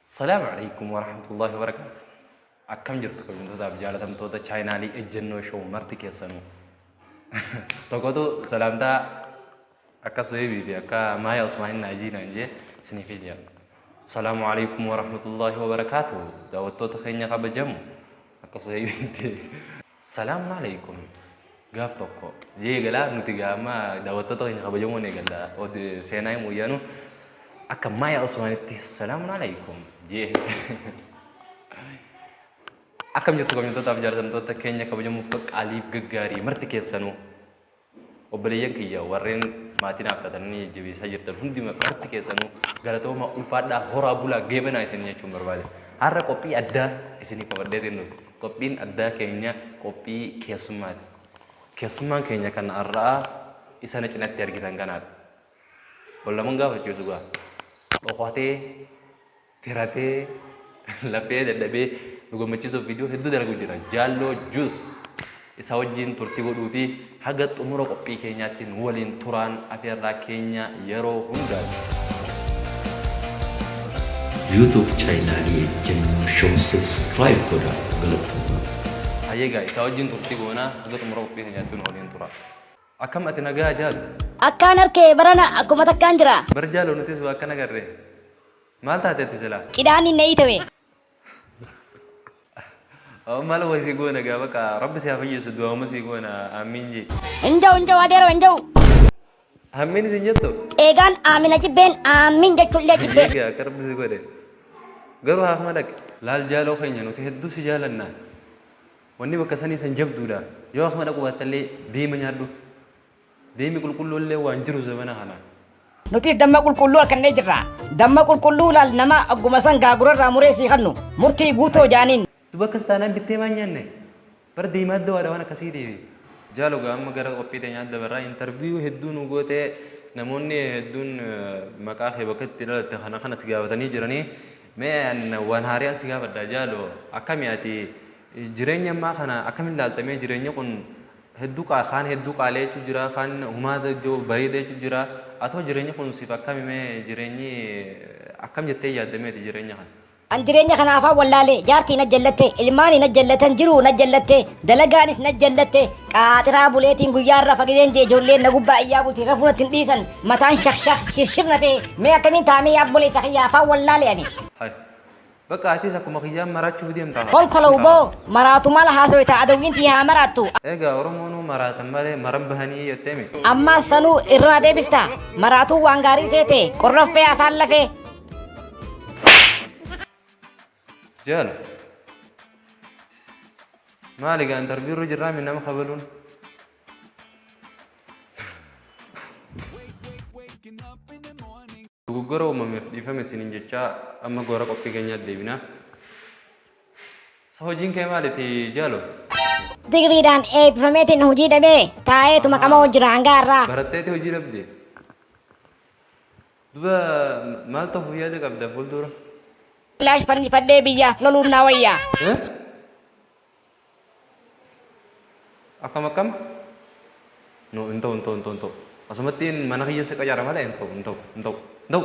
Salaamu alaikum warahmatullahi wabarakaatu. Akkam jirtu kabajamtootaaf jaalatamtoota chaayinaalii ejjennoo show marti keessanuu. Tokkotu salaamtaa akka Suheebii fi akka Maaya Usmaanin Naajii naan jee isiniif ijaa. Salaamu alaikum warahmatullahi wabarakaatu. Daawwattoota keenya kabajamu akka Suheebiitti. Salaamu alaikum. Gaaf tokko jee eegalaa nuti gaa amma daawwattoota keenya kabajamoon eegalla seenaa himuu yaanu akka Maaya Usmaanitti salaamun alaikum jee. Akkam jirtu kabajamtootaaf jaalatamtoota keenya kabajamuuf qaqqaaliif gaggaarii marti keessanuu. Obboleeyyan kiyya warreen maatii naaf taatanii jajjabeessaa jirtan hundi marti keessanuu galatoomaa, ulfaadhaa, horaa bulaa, geebanaa isin jechuun barbaade. Har'a qophii addaa isinii qabadheetiin dhufe. Qophiin addaa keenya qophii keessummaati. Keessummaan keenya kan har'aa isa na cinatti argitan kanaadha. Wal naman gaafachiisu gaa. Dhokatee tiratee lafee dadhabee nu gammachiisuuf viidiyoo hedduu dalagu jira. Jaalloo Juus isa wajjin turtii godhuu fi haga xumura qophii keenyaatti nu waliin turaan afeerraa keenya yeroo hundaati. YouTube chaayinaalii Ejjennoo Show subscribe godhaa. Galatoomaa. Hayyee gaa isa wajjin turtii goonaa haga xumura qophii keenyaatti nu waliin turaa. Akkam ati nagaa Jaal? Akkaan harkee barana akkuma takkaan jira. Bar Jaalo nutis waa akkana garree. Maal taate ati silaa? Cidhaan hin eeytame. Maal waa sii goona gaa baqa rabbi si haa fayyisu du'auma sii goona aamiin jee. Hin ja'u hin ja'u adeero hin ja'u. Aamiin isin jettu? Eegaan aamina jibbeen aamiin jechuullee jibbee. Egaa akka rabbi si godhe. Garuu haaf malaq. Laal jaaloo keenya nuti hedduu si jaalanna. Wanni bakka sanii san jabduudha. Yoo akkuma dhaquu baattallee deema nyaadhu. Deemi qulqulluullee waan jiru zamana kana. Nutis damma qulqulluu harkannee jirra. Damma qulqulluu laal nama ogguma san gaagura irraa muree sii kannu. Murtii guutoo jaaniin. Duba akkas taanaan bittee maan nyaanne? Bar deemaa dawaadha waan akkasii deebi. Jaalo gaa amma gara qophii teenyaatti dabarra. Interview hedduu nu goote, namoonni hedduun maqaa kee, bakka itti dhalatte kana kana si gaafatanii jiranii. Mee an waan haariyaan si gaafadha Jaalo, akkami ati jireenya ammaa kana akkamiin laalta? Mee jireenyi kun hedduu kaan hedduu qaalee jechuu jira, kaan humaa bareeda jechuu jira. Atoo jireenyi kun siif akkami? Mee jireenyi akkam jettee yaadda meeti jireenya kana? An jireenya kana afaan wallaale, jaartii na jallatte, ilmaani na jallatan, jiruu na jallatte, dalagaanis na jallatte, qaaxiraa buleetiin guyyaa irra fagideen jee ijoolleen na gubbaa iyyaa bulti, rafuu natti hin dhiisan, mataan shak shak shirshir na ta'e, mee akkamiin taa'amee yaa obboleessa kiyya, afaan wallaale ani. Hay. Bakka atis akkuma kiyyaan maraachuuf deemta. Kolkolow boo maraatu maal haasoyta, adawwiin tiyya haa maraattu. Egaa Oromoonuu maraatan malee maran bahanii jetteemi. Ammaas sanuu irra na deebista, maraatuun waan gaarii seete, qorroffee afaan lafee. Jaal. Maali gaa interview irra jirraa mi nama kabaluun? Dogoggora uumameef dhiifama isiniin jechaa amma goora qophii keenyaatti deebina. Sa hojiin kee maaliti Jaalo? Digriidhaan eebbifameetiin hojii dhabee taa'eetuma qama'u jira hanga har'aa. Baratteeti hojii dhabde? Duba maal ta'uuf yaada qabda fuuldura? Kilaash fannifadhee biyyaaf loluun naa wayya. Eh? Akkam akkam? No, hin ta'u, hin ta'u, hin ta'u, hin ta'u. Asumatti mana kiyya si qacara malee hin ta'u, hin ta'u, hin ta'u, hin ta'u.